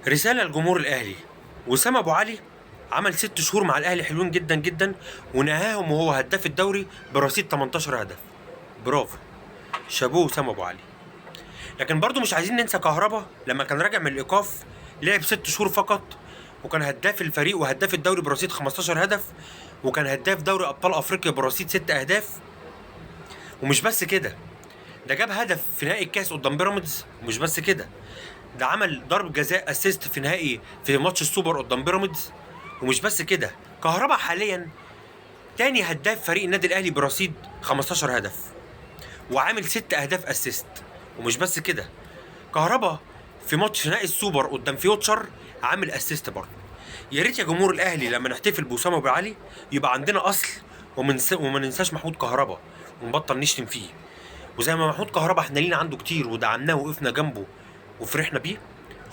رسالة لجمهور الاهلي: وسام ابو علي عمل 6 شهور مع الاهلي حلوين جدا جدا، ونهاهم وهو هداف الدوري برصيد 18 هدف. برافو، شابوه وسام ابو علي. لكن برضو مش عايزين ننسى كهربا لما كان راجع من الايقاف، لعب 6 شهور فقط وكان هداف الفريق وهداف الدوري برصيد 15 هدف، وكان هداف دوري ابطال افريقيا برصيد 6 اهداف. ومش بس كده، ده جاب هدف في نهائي الكاس قدام بيراميدز. ومش بس كده، ده عمل ضرب جزاء assist في نهائي في ماتش السوبر قدام بيراميدز. ومش بس كده، كهربا حاليا تاني هداف فريق النادي الاهلي برصيد 15 هدف وعامل 6 اهداف assist. ومش بس كده، كهربا في ماتش نهائي السوبر قدام فيوتشر عامل assist برضه. يا ريت يا جمهور الاهلي لما نحتفل بوسام ابو علي يبقى عندنا اصل، وما ننساش محمود كهربا ونبطل نشتم فيه. وزي ما محمود كهربا احنا لينا عنده كتير ودعمناه ووقفنا جنبه وفرحنا بيه،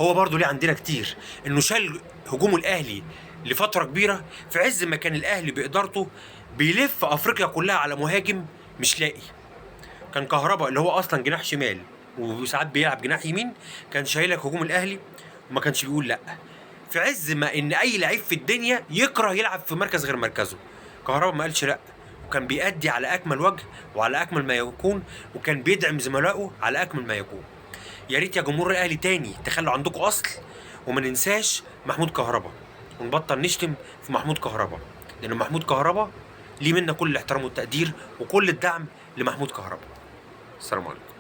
هو برضه ليه عندنا كتير، انه شال هجوم الاهلي لفترة كبيرة في عز ما كان الاهلي بادارته بيلف افريقيا كلها على مهاجم مش لاقي. كان كهربا اللي هو اصلا جناح شمال وساعات بيلعب جناح يمين كان شايلك هجوم الاهلي وما كانش بيقول لا، في عز ما ان اي لعيب في الدنيا يكره يلعب في مركز غير مركزه، كهربا ما قالش لا، وكان بيأدي على اكمل وجه وعلى اكمل ما يكون، وكان بيدعم زملائه على اكمل ما يكون. يا ريت يا جمهور الاهلي تاني تخلوا عندكم اصل، وما ننساش محمود كهربا ونبطل نشتم في محمود كهربا، لان محمود كهربا ليه منا كل الاحترام والتقدير وكل الدعم لمحمود كهربا. السلام عليكم.